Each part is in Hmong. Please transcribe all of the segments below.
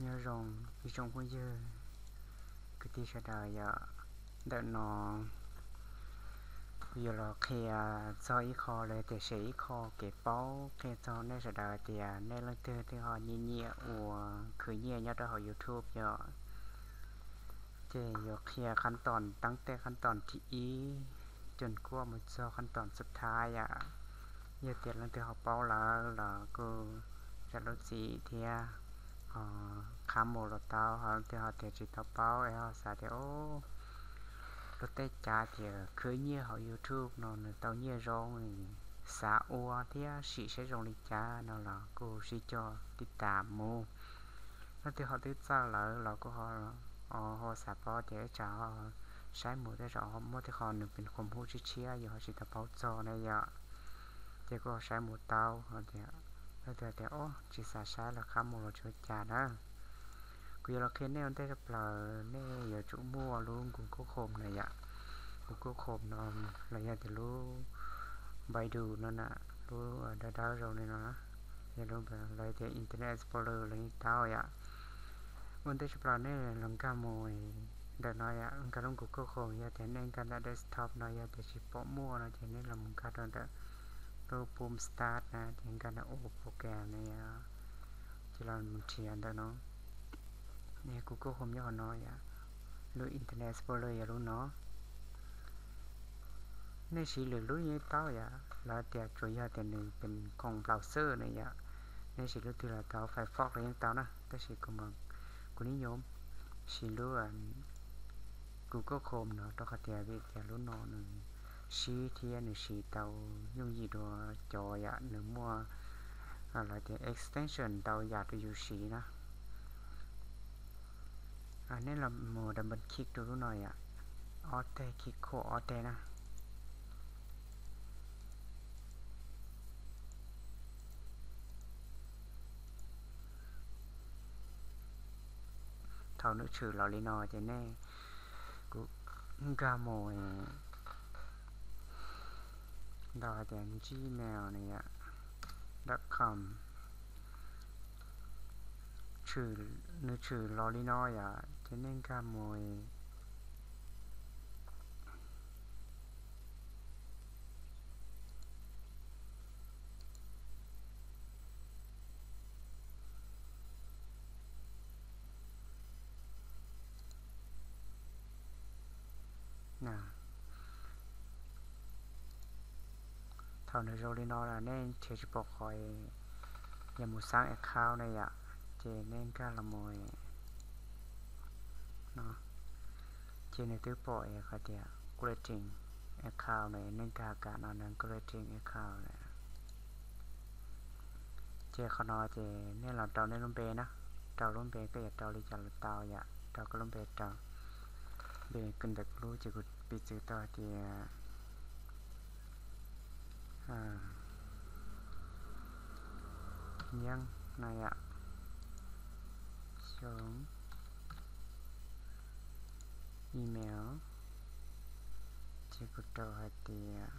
Nyob zoo ib tsoom phooj ywg kwv tij sawv daws yom, ntawm no kuv yuav los qhia txog ib qho los tias share ib qho kev paub qhia txog nej sawv daws tias nej leej twg twb ho nyiam nyiam ua khwv nyiaj nyob rau hauv YouTube yom. Ces yuav qhia qhab toom teeb tej qhab toom thib ib, coj kuaj mus txog qhab toom xub thawj yom. Yog tias leej twg ho paub lawm los kuj zam lub txim thiab ho qhab mus los tau, ho leej twg ho tias tsis tau paub es ho xav tias o, luag tej cav tias khwv nyiaj hauv YouTube no nws tau nyiaj zoo, xav ua thiab sim saib zoo li cas no los kuj sib cog tib tas mus. Leej twg ho twb txawj lawm los kuj ho xav paub tias ib tsam ho saib mus tej zaum ho muaj tej qho nws pem qhov hu tshiab tshiab yus ho tsis tau paub txog na yom. Ces kuj ho saib mus tau tias, leej twg tias o, tsis xav saib los qhab mus los tsis ua cas na. Kuv yuav los qhia nej ua ntej tshaj plaws nej yuav tsum muaj lub Google Chrome na yom. Google Chrome no los yog tias lub Baidu no na, lub dawb dawb zoo li no na, yog lub lawv tias Internet Explorer los yeej tau yom. Ua ntej tshaj plaws nej los nkag mus ntawm no yom, nkag lub Google Chrome, yog tias nej nkag ntawm desktop no yog tias tsis pom muaj no ces nej los mus nkag rau ntawm lub pum start na, ces nkag ntawm open program na yom. Ces los mus nrhiav ntawm no, nej Google Chrome nyob qhov no yom, lub Internet Explorer yog lub no. Nej siv lwm lub yeej tau yom, lawv tias tsuas yog tias nws pem koom browser na yom, nej siv lub twg los tau, Firefox los yeej tau na, tab sis kuv, kuv nib nyob siv lub Google Chrome no rau qhov tias vim tias lub no nws sib thiab nws siv tau yooj yim dua cov yam nws muaj lawv tias extension ntau yam rau yus siv na. Nej los mus double click rau lub no yom, ob teg, click qhuam ob teg na. Thaum nws tshwm los li no ces nej, kuv nkag mus ntawm hais tias gmail na yom, dot com, nws tshwm los li no yom, ces nej nkag mus Thaum nws zoo li no los nej nrhiav tsis pom qhov yuav mus xab account na yom, ces nej nkag los mus no, ces nws twb pom qhov tias creating account na, nej nkag kam no nws creating account na. Ces qhov no ces nej los rau nej lub npe na, rau lub npe koj yuav rau li cas los tau yom, rau koj lub npe rau. Npe ntawm kuv lub ces kuv piv txwv tau hais tias Nyeeb no yom, xyoo, email, ces kuv rau hais tias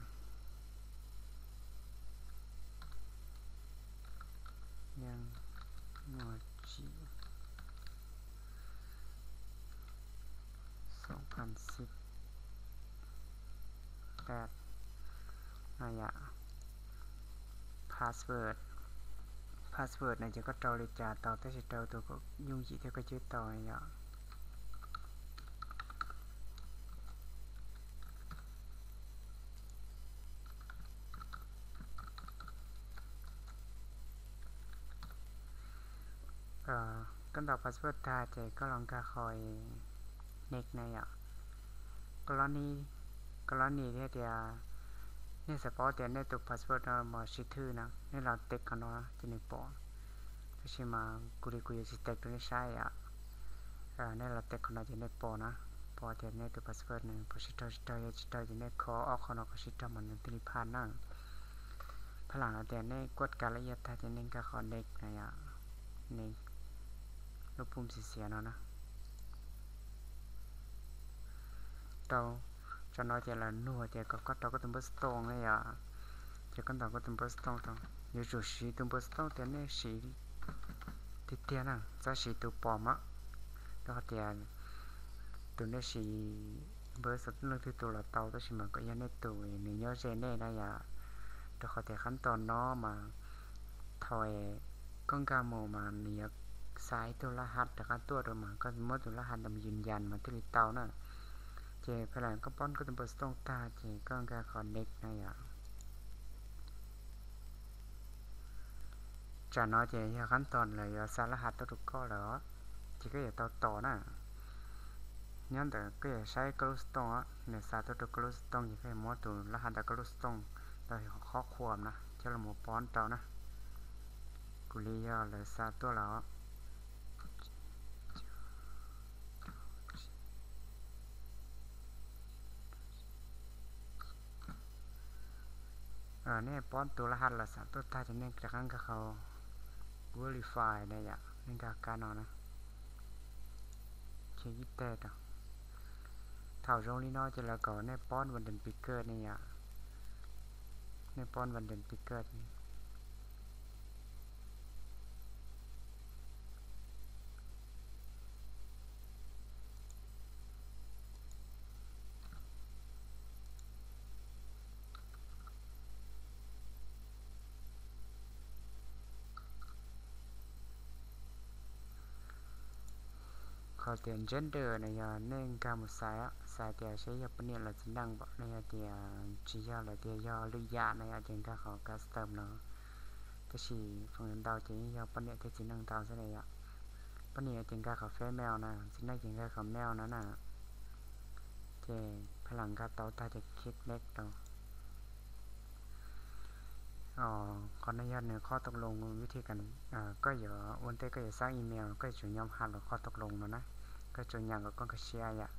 Nyeeb Muaj Tsim, xoo phav xib peb no yom. Password, password no ces koj rau li cas tau, tab sis rau tus kom yooj yim thiab koj cwb tau yom. Koj ntaus password tag ces koj los nkag qhov next na yom. Koj los nim thiab tias nej xav paub tias nej tus password no mas siv thwj na, nej los tiv qhov no ces nws pom. Tab sis mas kuv li kuv yuav tsis tiv rau nej saib yom. Nej los tiv qhov no ces nej pom na, pom tias nej tus password nws puas sib raug tsis raug, yog tsis raug ces nej kho ob qho no kom sib raug mas nws thiaj li phaj na. Phaj lam no tias nej kuaj kav lawm ib yam tag ces nej nkag qhov next na yom, next, lub pum xiav xiav no na. Rau, tso no ces lawv nug tias kom koj rau koj tus npawb xov tooj na yom. Ces koj ntaus koj tus npawb xov tooj rau, yuav tsum siv tus npawb xov tooj tias nej siv Tiag tiag na, txhob siv tus pom mas, rau qhov tias tus nej siv npawb xov tooj leej twg tus los tau, tab sis mas kom yog nej tus nws nyob ze nej na yom. Rau qhov tias qhab tos no mas thaum koj nkag mus mas nws yuav xa ib tug lab hat rov qab tuaj rau mas koj muab tus lab hat ntawd mus yws yas mas thiaj li tau na. Ces pheej lam koj poob koj tus npawb xov tooj tag ces koj nkag qhov next na yom. Tsam no ces yog qhab tos lawv yuav xa lab hat tuaj rau koj lawm os, ces koj yuav tau tos na. Nyob ntawm koj yuav saib koj lub xov tooj, nws xa tuaj rau koj lub xov tooj ces koj yuav muab tus lab hat ntawm koj lub xov tooj ntawd qhov qhuam na coj los poob rau na. Kuv li yog lawv xa tuaj lawm os. Nej poob tus lab hat los xa tuaj tag ces nej rov qab nkag qhov verify na yom, nej nkag kab no na. Ib teg rau. Thaum zoo li no ces lawv kom nej poob Vanden Picker ne yom. Nej poob Vanden Picker. Qhov tias gender no yog nej nkag mus xaiv, xaiv tias seb yog poj niam los txiv neej, no yog tias tsis yog lawm tias yog lwm yam no yom ces nkag qhov custom no. Tab sis feem ntau ces yeej yog poj niam thiab txiv neej ntau xwb na yom. Poj niam ces nkag qhov female na, txiv neej ces nkag qhov male no na. Ces pheej lam nkag tau tag ces click next rau. Qhov no yog nws qhov tau loo vib thi kas, koj yuav ua ntej koj yuav xab email koj yuav tsum nyom has lus qhov tau loo no na, koj yuav tsum nyam kom koj nkag siab yom.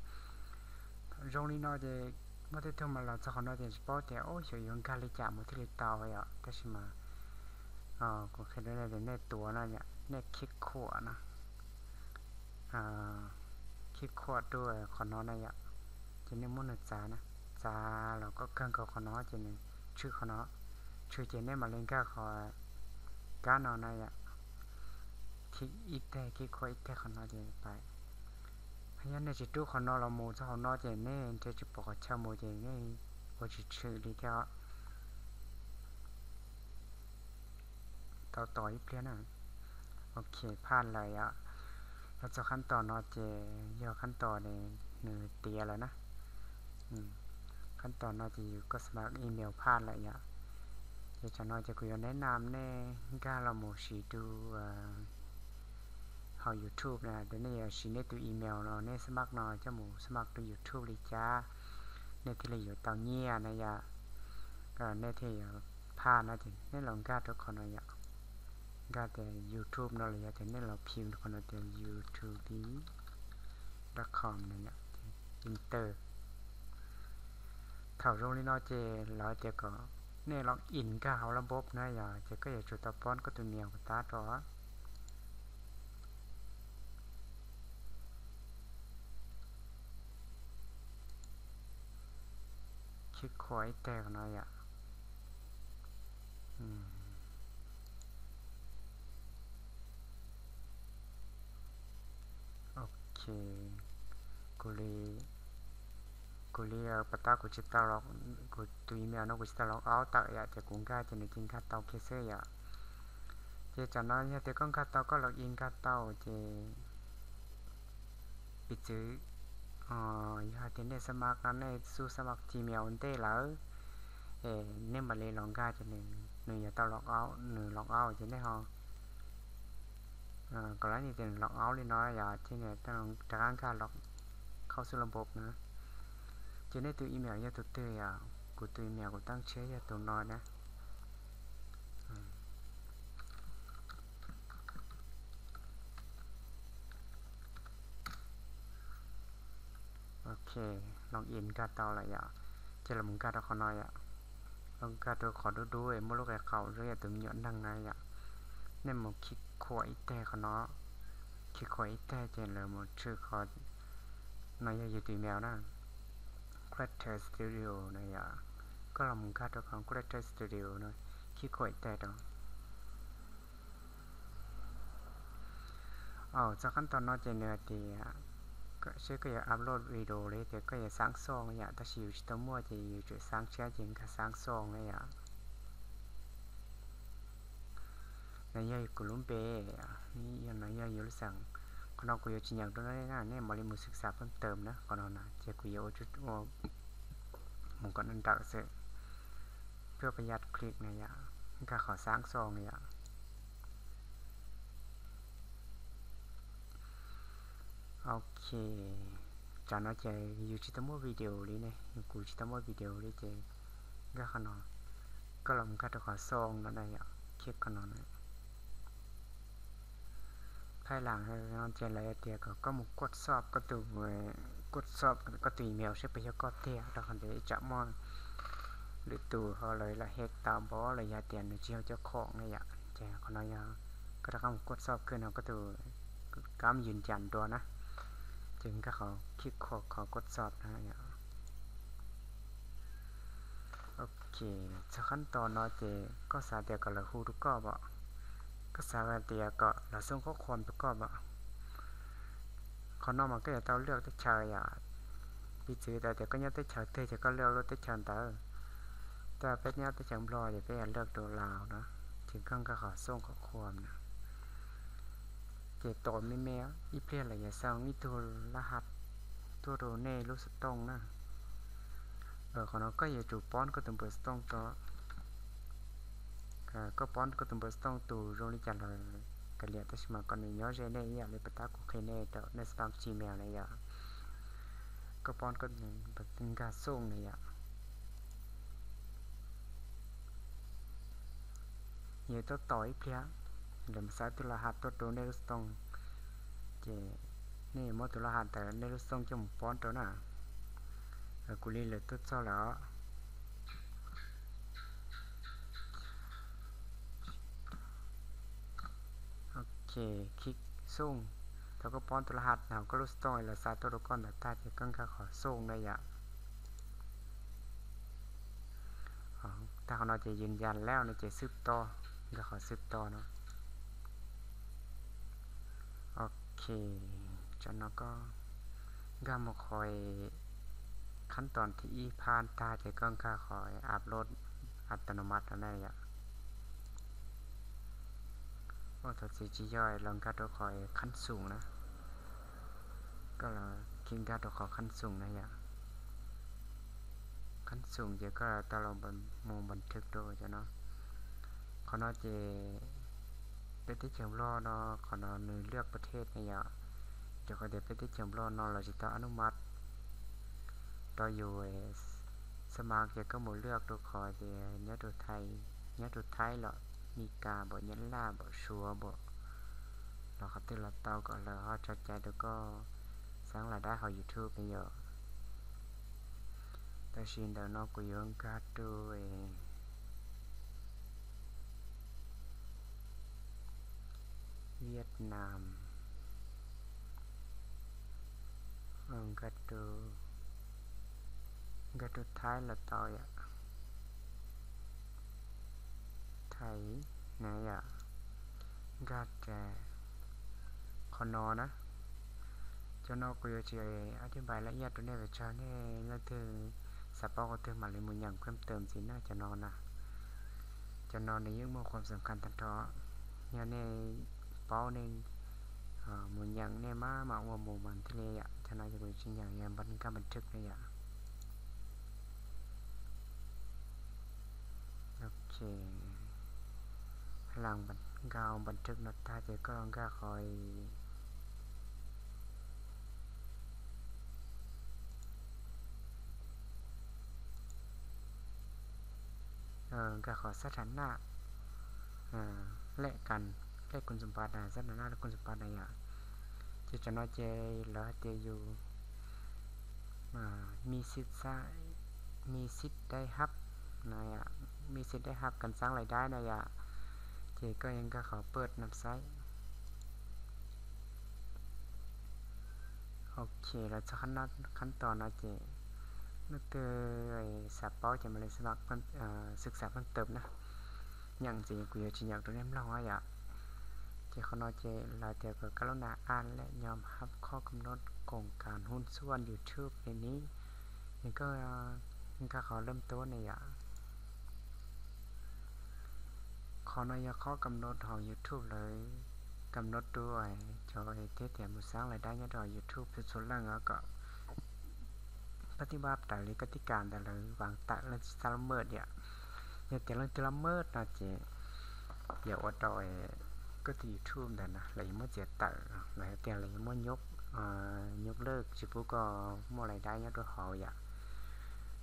Zoo li no ces muaj tej tug mas los txog qhov no ces tsis paub tias ub xyov yuav nkag li cas mus thiaj li tau yom, tab sis mas kuv qhia rau nej tias nej tuav no yom, nej khib khuam no, khib khuam rau qhov no na yom, ces nej muab nws txav na, txav los kom kawg nkaus qhov no ces nws tshwm qhov no, tshwm ces nej mam li nkag qhov kab no na yom, khib ib teg, khib khuam ib teg qhov no ces pais. Yog nej tsis rub qhov no los mus txog hauv no ces nej nrhiav tsis pom qhov chaw mus ces nej ua tsis tshwm li thiab. Tau tos ib pliag na. Ok, phaj lawm yom. Los txog qhab tos no ces yog qhab tos nws tiav lawm na. Qhab tos no ces yus koj xmart email phaj lawm yom. Ces tsam no ces kuv yuav neb nam nej nkag los mus siv rau hauv YouTube na, ces nej yuav siv nej tus email no nej xmart no coj mus xmart rau YouTube li cas nej thiaj li yuav tau nyiaj na yom. Nej thiaj yuav phaj no ces nej los nkag rau qhov no yom. Nkag tias YouTube no los yog tias nej los phim rau qhov no tias youtube dot com no yom, enter. Thaum zoo li no ces lawv tias kom nej log in nkag hauv lab npob na yom, ces koj yuav tsum tau poob koj tus niam tab rau. Khib khuam ib teg no yom. Ok, kuv li, kuv li pas tab kuv tsis tau, kuv tus email no kuv tsis tau log out tawm yom, ces kuv nkag ces nws cia nkag tau kiag xwb yom. Ces tsam no yog tias koj nkag tau koj log in nkag tau ces piv txwv yog hais tias nej xab maj no nej xub xab maj Gmail ua ntej lawm, es nej mam li los nkag ces nws yuav tau log out, nws log out ces nej ho kom lawv tias nws log out li no yom, ces nws rov qab nkag los hauv xwb log npob na. Ces nej tus email yog tus twg yom? Kuv tus email kuv tab tshiab yog tus no na. Ok, log in nkag tau lawm yom. Ces los nkag rau qhov no yom. Los nkag rau qhov dub dub es muaj lub qe qaum zoo yam tus me nyuam neeg na yom. Nej mus khib khuam ib teg qhov no, khib khuam ib teg ces lawv mus tshwm qhov no yog yus tus email na. Creator Studio no yom. Koj los mus nkag rau qhov Creator Studio no, khib khuam ib teg rau. Aw, txog qab tod no ces nws hais tias seb koj yuav upload video li tias koj yuav xaab xoo yom, tab sis yus tsis tau muaj ces yus tseem xaab tshiab ces nkag xaab xoo na yom. No yog kuv lub npe, no yog yus lub xeem. Qhov no kuv yuav tsis nyeem rau nej na, nej mam li mus xwb xav pheej tawm na qhov no na, ces kuv yuav ua mus kom nrawm xwb. Pab pab yaj click na yom, nkag qhov xaab xoo na yom. Ok, tsam no ces yus tsis tau muaj video li ne, kuv tsis tau muaj video li ces nkag qhov no, koj los nkag rau qhov xoo no na yom, click qhov no na. Thaij lam no ces lawv tias kom koj mus kuaj xoj koj tus, kuaj xoj koj tus email seb puas yog koj tiag, rau qhov ntawd ib tsam muaj lwm tus ho lawv lam hack tau npaum los yog tias nws tsis yog cov khoom na yom. Ces qhov no yog koj rov qab mus kuaj xoj kawg no koj tus kab yws ncas dua na, ces nkag qhov khij kho qhov kuaj xoj na yom. Ok, txog qab tod no ces koj xav tias kom lawv hu rau koj pom, koj xav tias kom lawv xoo qhob khuam rau koj pom. Qhov no mas koj yuav tau lwaj teb chaws yom. Piv txwv tau tias koj nyob teb chaws twg ces koj lwaj lub teb chaws ntawd. Tab peb nyob teb chaws Nplog ces peb yuav lwaj rau Laus na, ces koj nkag qhov xoo qhob khuam na. Ces tos me me ib pliag lawm yog xoo ib tug laj has tuaj rau nej lub xov tooj na. Qhov no koj yuav tsum poob koj tus npawb xov tooj rau, koj poob koj tus npawb xov tooj tus zoo li cas los kav liam, tab sis mas kom nws nyob ze nej ib yam li puag ta kuv qhia nej rau nej spam Gmail na yom. Koj poob koj nkag xoo na yom. Yog tuaj tos ib pliag, lawv mam xa tus laj has tuaj rau nej lub xov tooj, ces nej yuav muab tus laj has ntawd nej lub xov tooj coj mus poob rau na. Kuv li lawv tuaj txog lawm os. Ok, khij xoo. Thaum koj poob tus laj has hauv koj lub xov tooj lawv xa tuaj rau koj ntawd tag ces koj nkag qhov xoo na yom. Tag qhov no ces yws ncas lawm no ces xwb to, nkag qhov xwb to no. Ok, tsam no koj nkag mus qhov khab toos thib ib phab tag ces koj nkag qhov upload autonomous no na yom. Ua thov txim tsis yog los nkag rau qhov khab xoom na. Koj los khij nkag rau qhov khab xoom na yom. Khab xoom ces koj tau los mus npas thwj rau cov no. Qhov no ces peb teb chaws Nplog no qhov no nws lwaj pab thej na yom. Rau qhov tias peb teb chaws Nplog no los tsis tau anub mab rau yus xab mas ces koj mus lwaj rau qhov tias nyob rau Thaib, nyob rau Thaib los Mes Kas npaum, Nyab Laj npaum, Suav npaum, los qhov twg los tau kom lawv ho tso cai rau koj xeeb lais dab hauv YouTube na yom. Tam sim ntawm no kuv yuav nkag rau Vietnam, nkag rau, nkag rau Thaib los tau yom. Thaib na yom, nkag rau qhov no na. Cov no kuv yuav tsis a thib npais laj iaj rau nej, vim tsawg nej leej twg xav paub qhov twg mam li mus nyeem kheej tawm ntxiv na cov no na. Cov no nws yeej muaj khuam xam khas tag nrho, yog nej paub nej mus nyeem nej mam mam ua mus mas thiaj li yom. Cov no ces kuv tsis nyeem, yog nkag npas thwj na yom. Ok, hab las nkag npas thwj no tag ces koj los nkag qhov nkag qhov sab tham naj lej kas, lej kun xum pas na, sab tham naj lej kun xum pas na yom. Ces cov no ces lawv hais tias yus me xib, me xib dai hab na yom, me xib dai hab kas xeeb lais dab na yom. Ces koj yuav nkag qhov pawj nam xaib. Ok, los txog khab toos no ces leej twg xav paub ces mam li xav, xwb xav pheej tawm na. Nyeem ntxiv kuv yuav tsis nyeem rau nej mloog yom. Ces qhov no ces lawv tias kom koj lub nas an lem nyom hab khob kam nod koom kas hnub xuaj YouTube li ni. Ces koj nkag qhov lej tuab ne yom. Qhov no yog khob kam nod hauv YouTube lawv kam nod rua cov thiab tias mus xaab lais dab nyob rau hauv YouTube txhua txhua leej os kom pab tij pab raws li koj tij kam ntawd lawv vav tawm leej tsis txaj laj maj yom. Yog tias leej twg laj maj no ces yog ua rau koj tus YouTube ntawd na lawv yuav muab txiav tawm los yog tias lawv yuav muab nyuj lwj tsis pub koj muaj lais dab nyob rau hauv yom.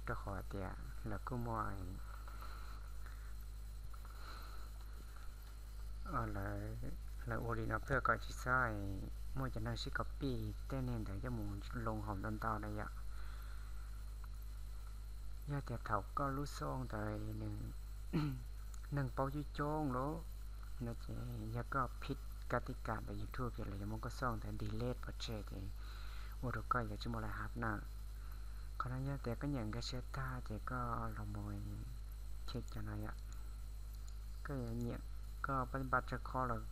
Rau qhov tias lawv kuj muaj lawv ua li no pliag kom tsis txhob muaj cov neeg sib copy tej neeg ntawd coj mus loo hauv ntau ntau na yom. Yog tias thaum koj lub xoo ntawd nws neeg paub coob coob lawm no ces yog koj phij kab tij kam ntawm YouTube ces lawv yuav muab koj xoo ntawd delete pov tseg ces ua rau koj yuav tsis muaj lais hab na. Qhov no yog tias koj nyiam nkag siab tag ces koj los mus khij cov no yom. Koj yuav nyiam koj pab npaj tsawg khob los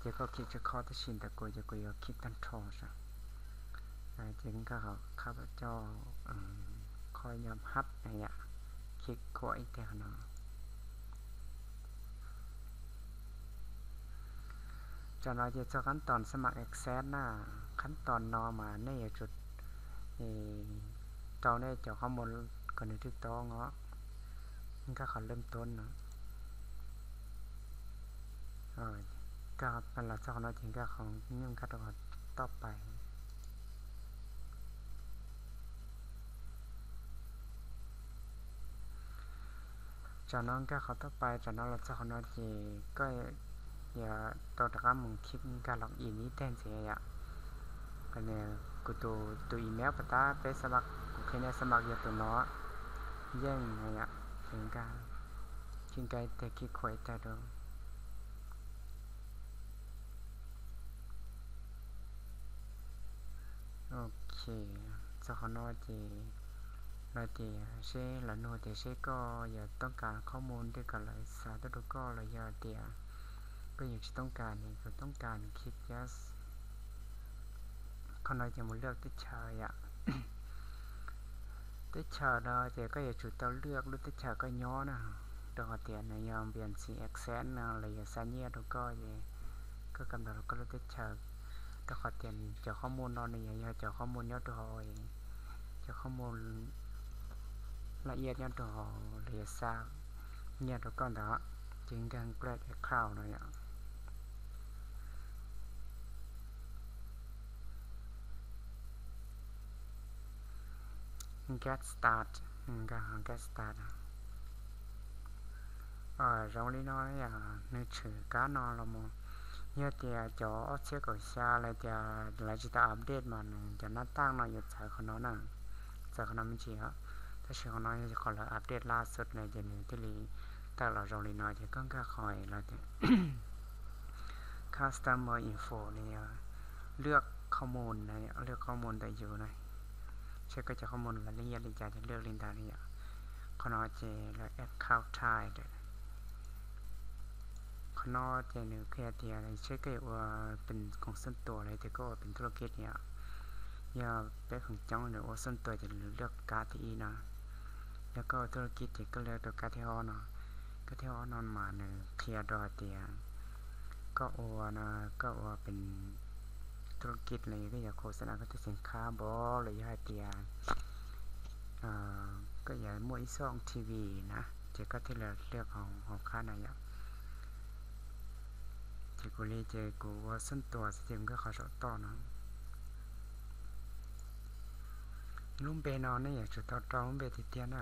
ces koj khij tsawg khob tab sis ntawm kuv ces kuv yuav khij tag nrho sav. Ces nkag qhov coj khob nyom hab na yom, khij khuam ib teg qhov no. Tam no ces txog qab tos xab mam access na. Qab tos no mas nej yuav tsum rau nej cov qhob mus kom nws twb tau os. Nkag qhov lej tuab no. Nkag los txog qhov no ces nkag qhov nyuj nkag rau qhov toj pais. Tam no nkag qhov toj pais, tam no los txog qhov no ces koj yuav tau rov qab mus khij nkag log in ib teg ntxiv yom. Kuv tus email pas tab peb xab mam, kuv qhia nej xab mam yog tus no, yeej no yom. Ces nkag, khij nkag ib teg, khij khuam ib teg rau. Ok, txog qhov no ces lawv tias seb, lawv nug tias seb koj yuav toob kas qhob mus twg kom lawv xa tuaj rau koj los yog tias koj yuav tsis toob kas ne, koj toob kas ne khij yes. Qhov no ces mus lwaj teb chaws yom. Teb chaws no ces koj yuav tsum tau lwaj lub teb chaws koj nyob na, rau qhov tias nws yog npias ntxiv access no los yog xa nyiaj rau koj ces koj kam ntaus los koj lub teb chaws, rau qhov tias cov qhob mus no nws yog, yog cov qhob mus nyob rau hauv, cov qhob mus laj iab nyob rau hauv los yog xa nyiaj rau koj ntawd, ces nkag Google Account no yom. Get start, nkag get start. Zoo li no yom, nws tshwm kab no los mus. Yog tias cov ob txhiab kaum xya lawv tias lawv tsis tau update mas nws cov nab taj no yuav txawv qhov no na, txawv qhov no me ntsis os. Tab sis qhov no yog qhov lawv update laj xwb na ces nws thiaj li tawm los zoo li no ces koj nkag qhov lawv tias customer info no yog lwaj qhob mus, lwaj qhob mus ntawm yus na, seb koj cov qhob mus lawv li yam li cas ces lwaj li ntawd na yom. Qhov no ces lawv add account type. Qhov no ces nws qhia tias seb koj yuav ua pes khoom xub tuas los tias koj ua pes thuj lub kij yom. Yog peb khoom coob nws ua xub tuas ces lwaj kab thib ib no. Yog koj ua thuj lub kij ces koj lwaj rau kab thib ob no. Kab thib ob no mas nws qhia rau hais tias koj ua no, koj ua pes thuj lub kij los yog koj yuav khos xas nas koj tej xeem khab npov los yog hais tias koj yuav muaj ib xoj T V na, ces koj thiaj li lwaj hauv qab na yom. Ces kuv li ces kuv ua xub tuas xwb ces kuv nkag qhov saum toj no. Lub npe no nej yuav tsum tau rau lub npe tiag tiag na.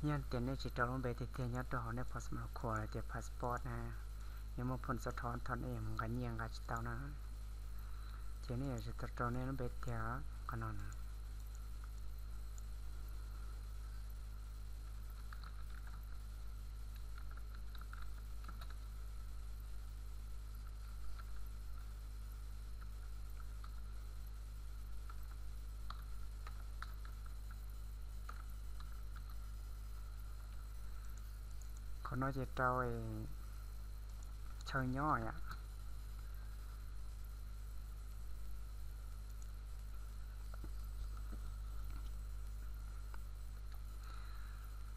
Yog tias nej tsis rau lub npe tiag tiag nyob rau hauv nej passport, qhuas tias passport na, yog muaj phone xov thoo thaum nej yuav mus nqa nyiaj nqa tsis tau na, ces nej yuav tsum tau rau nej lub npe tiag qhov no na. Qhov no ces rau chaw nyob yom.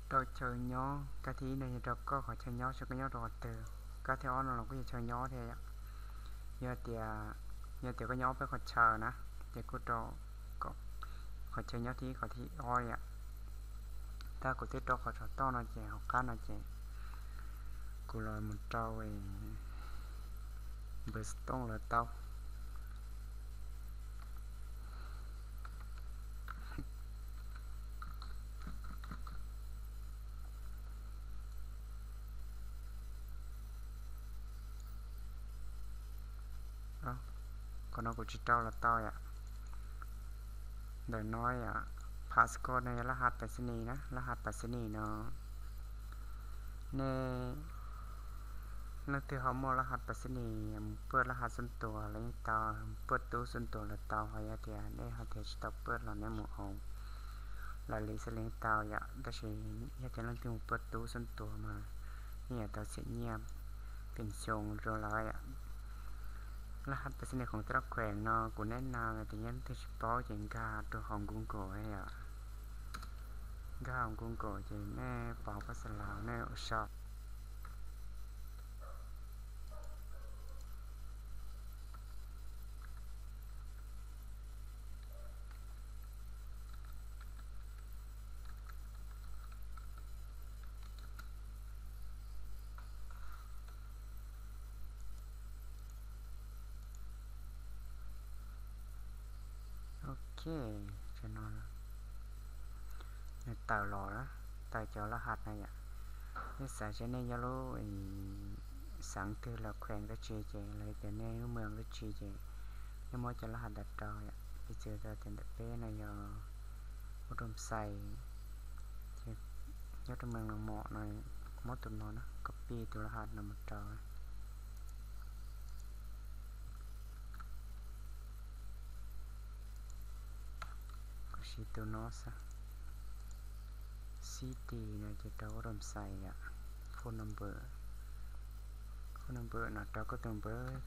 Rau chaw nyob, kab thib ib no yog rau koj qhov chaw nyob, seb koj nyob rau qhov twg. Kab thib ob no los kuj yog chaw nyob thiab yom. Yog tias, yog tias koj nyob peb qhov chaw na, ces kuj rau qhov chaw nyob thib ib, qhov thib ob yom. Tab kuv twb rau qhov saum toj no ces hauv qab no ces kuv los mus rau npawg Xtooj lawv tau. Qhov no kuv tsis rau los tau yom. Ntawm no yom, passcode no yog laj has pas xi ni na, laj has pas xi ni no. Nej leej twg ho muaj laj has pas xi ni mus paj laj has xub ntuas los yeej tau, paj tub xub ntuas los tau, ho yog tias nej ho tias tsis tau paj los nej mus aus lawv li xwb los yeej tau yom. Tab sis yog tias leej twg mus paj tub xub ntuas mas yeej yuav tau txiam nyiaj pes xyoo rau lawv yom. Laj has pas xi ni khoom toj khees no kuv neb na, tias yog leej twg tsis paub ces nkag rau hauv Google yom. Nkag hauv Google ces nej pom pab xa laus nej ua sau. Ok, nws tawm los, tawm cov laj has na yom. Nej xav seb nej nyob lub xeev twg los khees dab tsi ces lawv tias nej lub moos dab tsi ces nej muab cov laj has ntawd rau yom. Piv txwv tias ntawm peb no yog ua rau xais, nyob rau moos Los Mos no, muab tus no na, copy tus laj has no mus rau. Kuv siv tus no xwb. City no ces rau ua rau xais yom. Phone number, phone number no rau koj tus npawb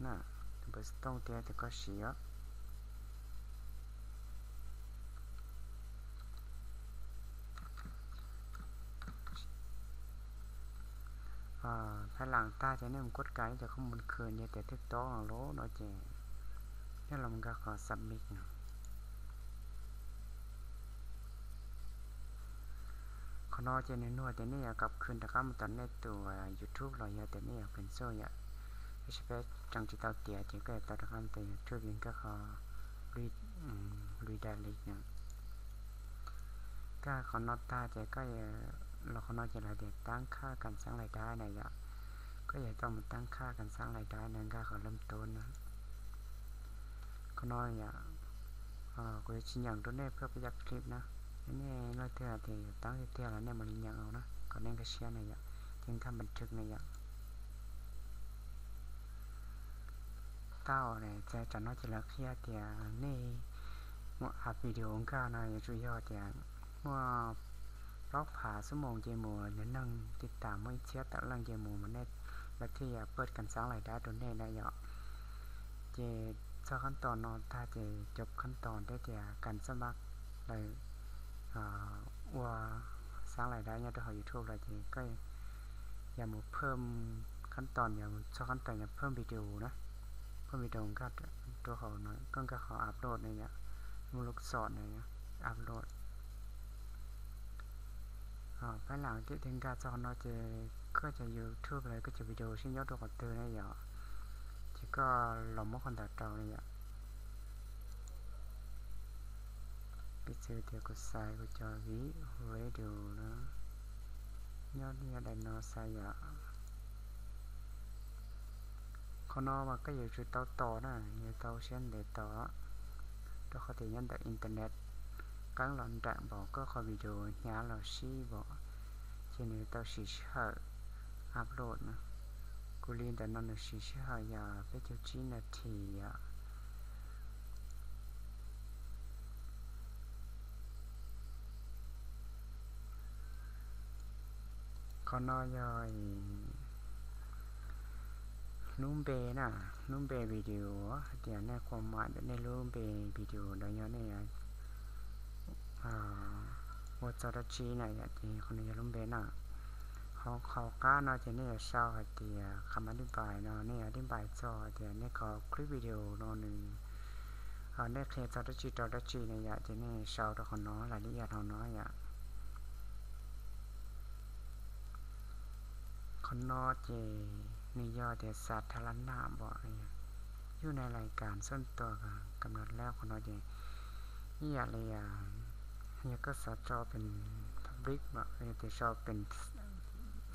na, tus npawb Xtooj thiab tus koj siv os. Phab las tag ces nej mus kuaj kav nej cov khoom mus khwv nej tias twb tob lawm no ces nej los nkag qhov submit no. Qhov no ces nws nug tias nej yuav kov khwv rov qab mus tom nej tus YouTube los yog tias nej yuav cancel yom. Tab sis peb tseem tsis tau tiav ces koj yuav tau rov qab mus tom YouTube nkag qhov redirect no. Nkag qhov no tag ces koj los qhov no ces lawv tias tab khaj kas xaab lais dab na yom. Koj yuav tau mus tab khaj kas xaab lais dab no, nkag qhov laj tub no. Qhov no yom, kuv yuav tsis nyeem rau nej phaj pab yam clip na. Nej leej twg hais tias yuav tab tiag tiag los nej mam li nyeem los na, kom nej nkag siab na yom, ces nkag npas rhwv na yom. Tau, tam no ces lawv qhia tias nej mus ua video nkag no yuav tsum yog tias muaj plaub phav xuab moos nce mus, neeg tib tas muaj ib txhiab tawm leej nce mus mas nej, lawv thiaj yuav paj kas xaab lais dab rau nej na yom. Ces txog qhab tos no tag ces cov qhab tos teb tias kas xaab lais, lawv ua xaab lais dab nyob rau hauv YouTube los ces koj yog mus phaj qhab tos, yog txog qhab tos yog phaj video na, phaj video nkag rau hauv no, koj nkag qhov upload na yom, mus lub xom na, upload. Phab las tim thiaj nkag txog qhov no ces koj cov YouTube los koj cov video sib nyob rau qhov twg na yom, ces koj los muab qhov ntawd rau na yom. Piv txwv tias kuv xaiv kuv cov video na, nyob daim no xaiv yom. Qhov no mas koj yuav tsum tau tos na, yuav tau siab ntev tos, rau qhov tias nyob ntawm internet qeeb los nraim npaum koj qhov video hnyav los sib npaum, ces nws tau siv sij hawm upload na. Kuv li ntawm no nws siv sij hawm yog peb caug tsib nas this yom. Qhov no yog lub npe na, lub npe video, hais tias nej khuam mam ntawm nej lub npe video ntawd yog nej ua txog dab tsi na yom, ces qhov no yog lub npe na. Ho qhov qab no ces nej yuav sau hais tias qhov ma dib npais no nej yuav dib npais txog hais tias nej qhov clip video no nws, nej qhia txog dab tsi rau dab tsi na yom, ces nej sau rau qhov no, lais li yam no no yom. Qhov no ces nws yog tias xav tha la nam npom, yus na lais kas xuj tuas kam no lab qhov no ces ib yam li yog koj xav tso pem public, yog tias tso pem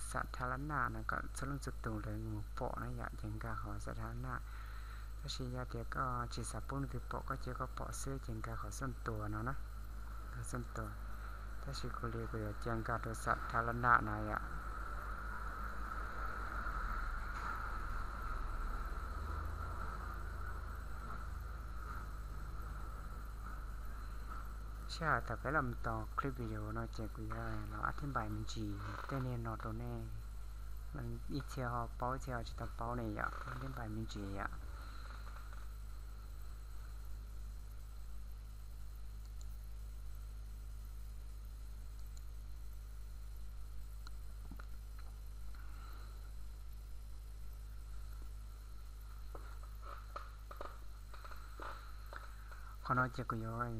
xav tha la nam no kom txhua leej txhua tus lawv mus pom na yom, ces nkag qhov xav tha la nam. Tab sis yog tias koj tsis xav pub leej twg pom, koj cia koj pom xwb ces nkag qhov xuj tuas no na, xuj tuas. Tab sis kuv li kuv yuav cia nkag rau xav tha la nam na yom. Sij hawm thaum peb los mus tos clip video no ces kuv yuav los ab thib npais me ntsis tej niag no rau nej, ib txhia ho paub ib txhia ho tsis tau paub ne yom, ab thib npais me ntsis yom. Qhov no ces kuv yuav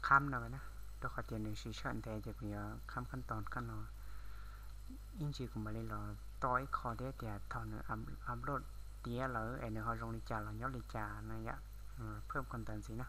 kham no na, rau qhov tias nws siv sij hawm ntev ces kuv yuav kham khab toos kab no. Ib ntsis kuv mam li los toj ib qho thiab tias thaum nws upload tiav lawm es nws ho zoo li cas los nyob li cas na yom, phwj ko ntawd ntxiv na.